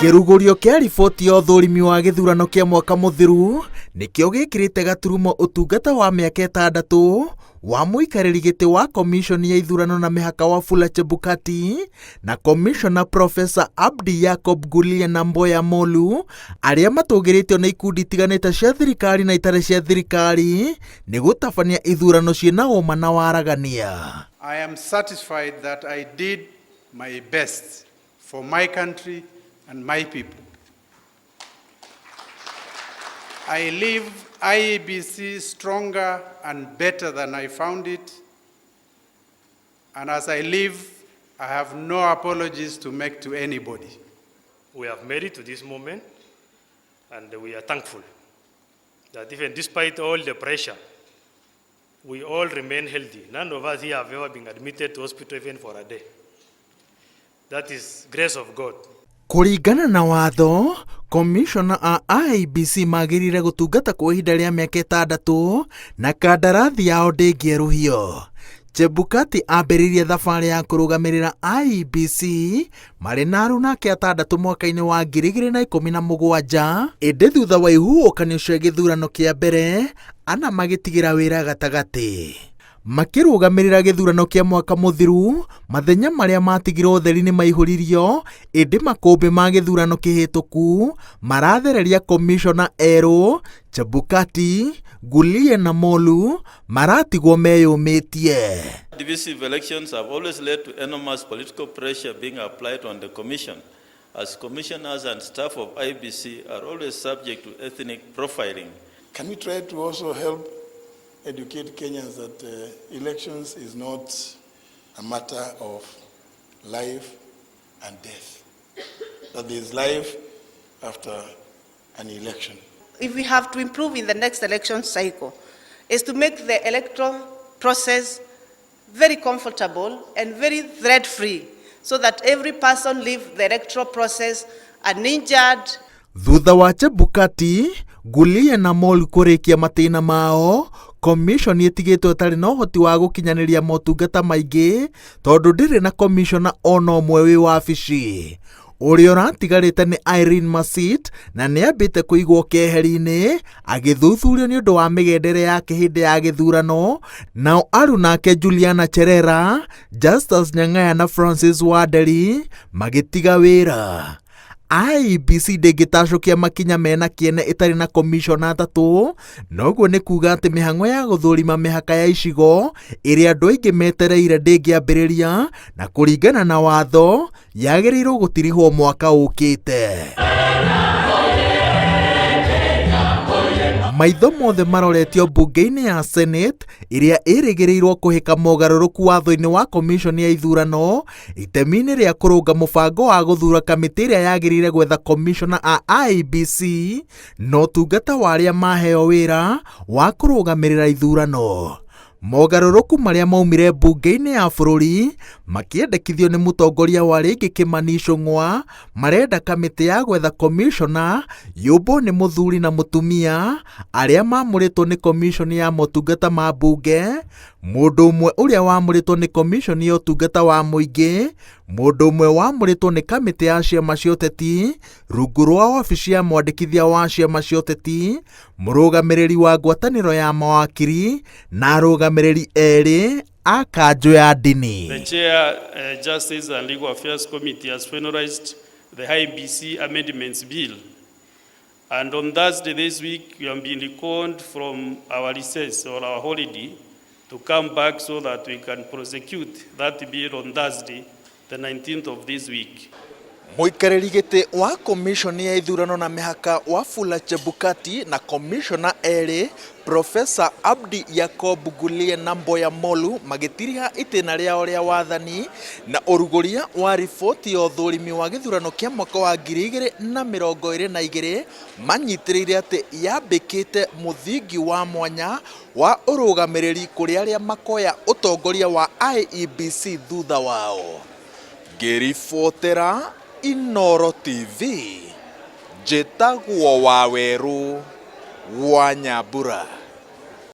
Kĩrugũrio kĩa riboti ya ũthũrimi wa gĩthurano kĩa mwaka mũthiru nĩkĩo gĩkĩrĩte gaturumo ũtungata wa mĩaka ĩtandatũ wa mũikarĩri gĩtĩ wa komishoni ya ithurano na mĩhaka Wafula Chebukati na komishona Profesa Abdi Yacob Gulia na Mboya Molu arĩa matũgĩrĩtio nĩ ikundi itiganĩte cia thirikari na itarĩ cia thirikari nĩ gũtabania ithurano ciĩna ũma na waragania. I am satisfied that I did my best for my country and my people. I leave IEBC stronger and better than I found it. And as I leave, I have no apologies to make to anybody. We have made it to this moment, and we are thankful that even despite all the pressure, we all remain healthy. None of us here have ever been admitted to hospital even for a day. That is grace of God. Kũringana na watho, komishona a IEBC magĩrĩire gũtungata kwa ihinda rĩa mĩaka ĩtandatũ na kandarathi yao ndĩngĩerũhio. Chebukati ambĩrĩirie thabarĩ ya kũrũgamĩrĩra IEBC marĩ na aruna ake atandatũ mwaka-inĩ wa 2017, ĩndĩ thutha wa ihuhũkanio cia gĩthurano kĩa mbere, ana magĩtigĩra wĩra gatagatĩ. Makĩrũgamĩrĩra gĩthurano kĩa mwaka mũthiru, mathenya marĩa matigirwo ũtheri nĩ maihũririo, ĩndĩ makũmbĩ ma gĩthurano kĩhĩtũku marathereria komishona erũ Chebukati, Gulie na Molu maratigwo meyũmĩtie. Divisive elections have always led to enormous political pressure being applied on the Commission, as commissioners and staff of IEBC are always subject to ethnic profiling. Can we try to also help educate Kenyans that elections is not a matter of life and death, that there is life after an election? If we have to improve in the next election cycle, is to make the electoral process very comfortable and very threat-free, so that every person leave the electoral process uninjured. Thutha wa Chebukati, Gulie na Molu kũrĩkia matĩna mao, komishoni ĩtigĩtwo ĩtarĩ na ũhoti wa gũkinyanĩria motungata maingĩ tondũ ndĩrĩ na komishona ona ũmwe wĩ wabici. Ũrĩa ũratigarĩte nĩ Irene Masit na nĩ ambĩte kũigwo keheri-inĩ agĩthuthurio nĩ ũndũ wa mĩgendere yake hĩndĩ ya gĩthurano. Nao arunake Juliana Cherera, Justus Nyang'aya na Francis Wanderi magĩtiga wĩra. IEBC ndĩngĩtacũkia makinya mena kĩene ĩtarĩ na komishona atatũ, noguo nĩ kuga atĩ mĩhang'o ya gũthũrima mĩhaka ya icigo ĩrĩa andũ aingĩ metereire ndĩngĩambĩrĩria, na kũringana na watho yagĩrĩirwo gũtirihwo mwaka ũkĩte. Maitho mothe maroretio mbunge-inĩ ya Senate ĩrĩa ĩrĩgĩrĩirwo kũhĩka mogarũrũku watho-inĩ wa komishoni ya ithurano itemi-inĩ rĩa kũrũnga mũbango wa gũthura kamĩtĩ ĩrĩa yagĩrĩire gwetha komishona a IEBC na ũtungata wa arĩa maheo wĩra wa kũrũgamĩrĩra ithurano. Mogarũrũku marĩa maumire mbunge-inĩ ya bũrũri makĩendekithio nĩ mũtongoria wa rĩngĩ Kimani Ichung'wa marenda kamĩtĩ ya gwetha komishona yũmbwo nĩ mũthuri na mũtumia arĩa mamũrĩtwo nĩ komishoni ya motungata ma mbunge, mũndũ ũmwe ũrĩa wamũrĩtwo nĩ komishoni ya ũtungata wa mũingĩ, mũndũ ũmwe wamũrĩtwo nĩ kamĩtĩ ya ciama cia ũteti rungu rwa wabici ya mwandĩkithia wa ciama cia ũteti, mũrũgamĩrĩri wa ngwatanĩro ya mawakiri na arũgamĩrĩri erĩ a kanjũ ya ndini. The Chair, Justice and Legal Affairs Committee has finalized the IEBC Amendments Bill. And on Thursday this week, we have been recalled from our recess or our holiday to come back so that we can prosecute that bill on Thursday, the 19th of this week. Mũikarĩri gĩtĩ wa komishoni ya ithurano na mĩhaka Wafula Chebukati na komishona erĩ Profesa Abdi Yacob Gulie na Mboya Molu magĩtiriha itĩna rĩao rĩa wathani na ũrugũria wa riboti ya ũthũrimi wa gĩthurano kĩa mwaka wa 2022 manyitĩrĩire atĩ yambĩkĩte mũthingi wa mwanya wa ũrũgamĩrĩri kũrĩ arĩa makoya ũtongoria wa IEBC thutha wao. Ngĩribotera Inooro TV, njĩtagwo Wawerũ wa Nyambura.